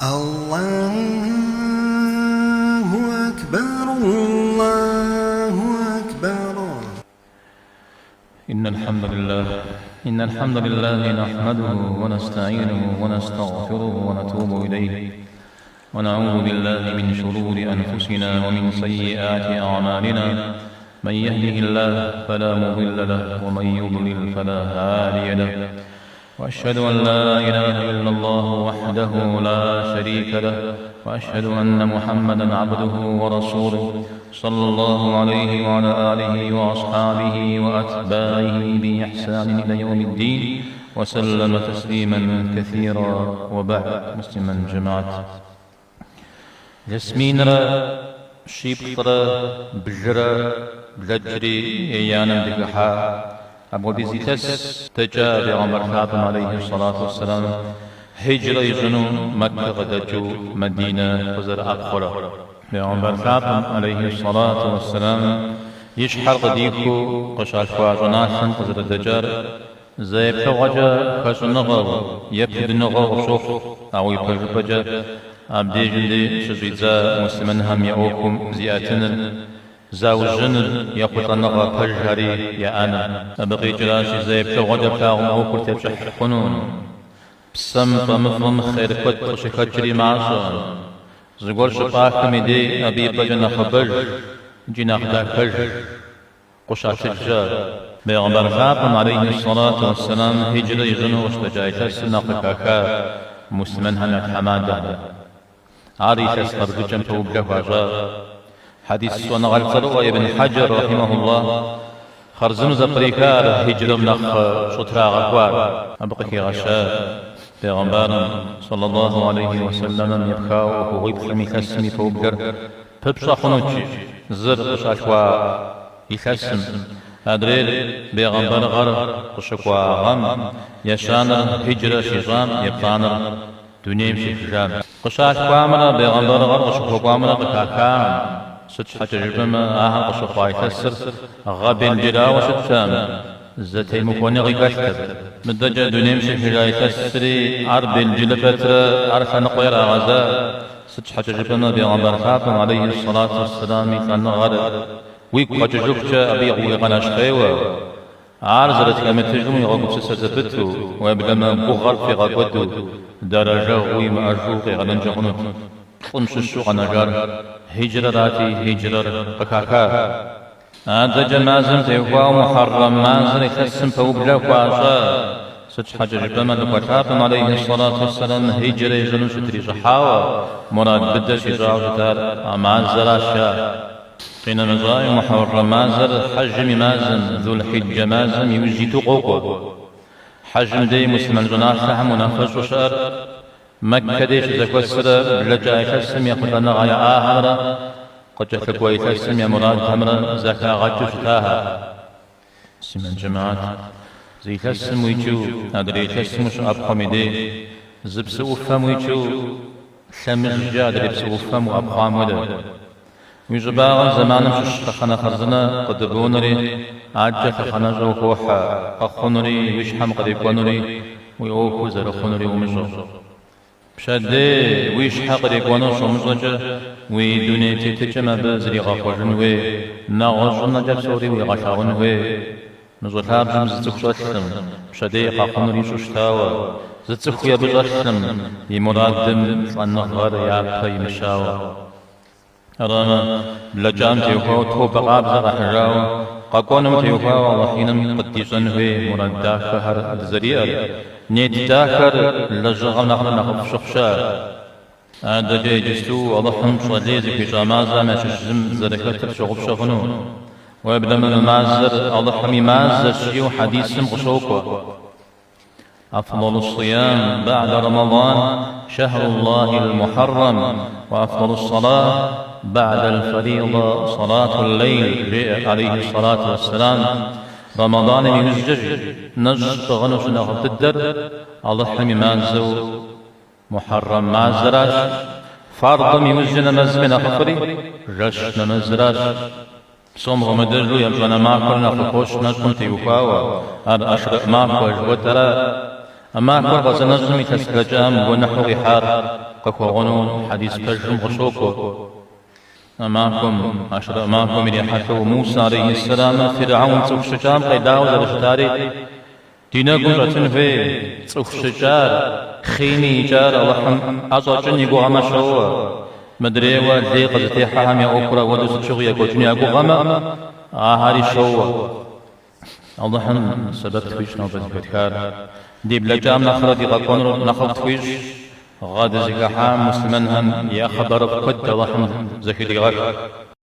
Аллаху акбар, Аллаху акбар. إن الحمد لله إن الحمد لله نحمده ونستعينه ونستغفره ونتوب إليه ونعوذ بالله من شرور أنفسنا ومن سيئات أعمالنا من يهده الله فلا مضل له ومن يضلل فلا هادي له وأشهد أن لا إله إلا الله وحده لا شريك له وأشهد أن محمدا عبده ورسوله صلى الله عليه وعلى آله وأصحابه وأتباعه بإحسان إلى يوم الدين وسلم تسليما كثيرا وبعد مسلما جماعة Илъэс минрэ щиплӏрэ блырэ блэкӏри еянэм дыхыхьа. Апхуэдиз илъэс дэкӏа Бегъымбар лъапӏэм алейхи сэлату уэсселам хьиджрэ ищӏыну Мэккэ къыдэкӏыу Мэдинэ къызэрыӏэпхъуэрэ. Бегъымбар лъапӏэм алейхи сэлату уэсселам и щхьэр къыдихыу къыщалъхуа щӏыналъэм къызэрыдэкӏар Зэ еплъыгъуэкӏэ хэщӏыныгъэу е пудыныгъэу къыпщохъу, ауэ ипэжыпӏэкӏэ абдежым дей щыщӏидза муслъымэнхэм я ӏуэхум зиӏэтыныр, заужьыныр, ехъулӏэныгъэ пэжхэри яӏэныр. Абы къикӏращи, зэ еплъыгъуэкӏэ плъагъум ӏуэхур тепщӏыхь хъунукъым. Псэм фӏэмыфӏым хъер куэд къыщыхэкӏри мащӏэкъым. Зыгуэр щыпӏахым и дей абы и пӏэкӏэ нэхъыбэж икӏи нэхъ дахэж. Къыщатыжкӏэ, Бегъымбар лъапӏэм, алейхи сэлату уэсселам, хьиджрэ ищӏыну къыщыдэкӏа илъэсыр нэхъ къыхаха муслъымэнхэм я тхьэмадэхэм. Ар илъэс къэбжыкӏэм пэублэ хуащӏа. Хьэдис щӏэныгъэлӏ цӏэрыӏуэ Ибн Хьэджэр, рахьимэхуллах, хъарзынэу зэпкъриха ар хьиджрэм нэхъ щӏытрагъэхуар. Абы къыхигъэща Бегъымбарым, сэллаллаху алейхи уэсэлэмым, епхауэ ӏуэхугъуиплӏым илъэсым и пэублэр Пыпщӏэ хъунут, жи, зыр къыщалъхуа илъэсым, адрейр бегъымбарыгъэр къыщыкӏуа гъэм, ещанэр хьиджрэ щищӏам, еплӏанэр дунейм щехыжам. Къыщалъхуамрэ бегъымбарыгъэр къыщыхуэкӏуамрэ къыхахам, сыт щхьэкӏэ жыпӏэмэ, ахэр къыщыхъуа илъэсыр гъэ белджылауэ щыттэкъым, зэтемыхуэныгъи хэлът абы. Мыдэкӏэ дунейм щехыжа илъэсри ар белджылы пэтрэ ар лъэныкъуэ ирагъэза. Сыт щхьэкӏэ жыпӏэмэ, Бегъымбар лъапӏэм, алейхи сэлату уэсселам, и лӏэныгъэр уигу къэкӏыжыхукӏэ абы уигъэнэщхъейуэ, ар зэрытхэмытыжым уигъэгупсысэ зэпыту, уеблэмэ гугъэр пфӏигъэкӏуэду, дэрэжэгъуи уимыӏэжу укъигъэнэнкӏэ хъунут. Плӏым щыщу къэнэжар хьиджрэрати, хьиджрэр къыхаха. Адэкӏэ мазэм теухуауэ Мухьэррэм мазэр илъэсым пэублэ хуащӏа. Сыт щхьэкӏэ жыпӏэмэ, Лӏыкӏуэ лъапӏэм, алейхи сэлату уэсселам, хьиджрэ ищӏыну щытрищӏыхьауэ, мурад быдэ щищӏауэ щытар а мазэращ. Къинэмыщӏауи, Мухьэррэм мазэр хьэжым и мазэм, Зул-Хьиджджэ мазэм и ужь иту къокӏуэ. Хьэжым дей муслъымэн щӏыналъэхэм унафэщӏу щыӏэр Мэккэ дей щызэхуэсрэ блэкӏа илъэсым ехъулӏэныгъэ яӏахэмрэ къыкӏэлъыкӏуэ илъэсым я мурадхэмрэ зэхагъэкӏыу щытахэр. Муслъымэн джэмэхьэт, зы илъэсым уикӏыу адрей илъэсым ущыӏэпхъуэм и дей, зы псы ӏуфэм уикӏыу лъэмыжкӏэ адрей псы ӏуфэм уӏэпхъуам хуэдэ. Уи щӏыбагъым зэманым щыщ лъэхъэнэ хъарзынэ къыдыбонэри, адэкӏэ лъэхъэнэщӏэ ухохьэ, къэхъунури, уи щхьэм кърикӏуэнури, уи ӏуэхур зэрыхъунури умыщӏэу. Пщэдей уи щхьэ кърикӏуэнур щумыщӏэкӏэ, уи дуней тетыкӏэм абы зригъэхъуэжын хуей, нэгъуэщӏынэкӏэ псори уигъэлъагъун хуей. Мы щӏы лъабжьэм зы цӏыху щӏэлъым, пщэдей къэхъунур ищӏэу щытауэ, зы цӏыхуи абы щӏэлъым, и мурадым лӏэныгъэр япэ имыщауэ. Арамэ, блэкӏам теухуауэ тобэ къабзэ къэхьыжауэ, къэкӏуэнум теухуауэ Алыхь Иным къыддищӏэн хуей мурад дахэхэр дызэриӏэр, нет дахэр лэжьыгъэм нэхърэ нэхъыфӏ щыхъу щыӏэ. Адэкӏэ иджысту Алыхьым пщӏэ лей зыхуищӏа мазэм ящыщ зым зэрыхэтыр тщыгъупщэ хъуну. Уеблэмэ мы мазэр Алыхьым и мазэщ жиӏэу хьэдисым къыщокӏуэ. أفضل الصيام بعد رمضان شهر الله المحرم وأفضل الصلاة بعد الفريضة صلاة الليل жеӏэ عليه الصلاة والسلام. Рэмэданым иужькӏэ нэщӏ пӏыгъыну щынэхъыфӏ дыдэр Алыхьым и мазэу Мухьэррэм мазэращ, фардым иужькӏэ нэмэзым и нэхъыфӏри жэщ нэмэзращ. Псом хуэмыдэжу епщӏанэ махуэр нэхъ къыхощ нэщӏым теухуауэ, ар ӏэшрыӏ махуэ жыхуэтӏэра. А махуэр къэзынэщӏым илъэс блэкӏам гуэныхьу къихьар. къыхуэгъуну хьэдис пэжым къыщокӏуэ. А махуэм, Ашура махуэм ирихьэлӏэу Мусэ алейхьиссэламыр Фирхьэун цӏыху щыкӏам къелауэ зэрыщытари ди нэгум щӏэтын хуей, цӏыху щыкӏар, хъийми икӏар Алыхьым ӏэщӏэкӏын и гугъэмэ щоуэ, мыдрейуэ лей къызытехьэхэм я ӏуэхур апхуэдэу сыт щыгъуи екӏуэкӏын я гугъэмэ, ахэри щоуэ. Алыхьым сэбэп тхуищӏ нобэ зэхэтхар. Ди блэкӏам нэхърэ ди къэкӏуэнур нэхъыфӏ тхуищӏ. Гъэ дызыхыхьам муслъымэнхэм я хъыбарыфӏ куэд Алыхьым зэхыдигъэх.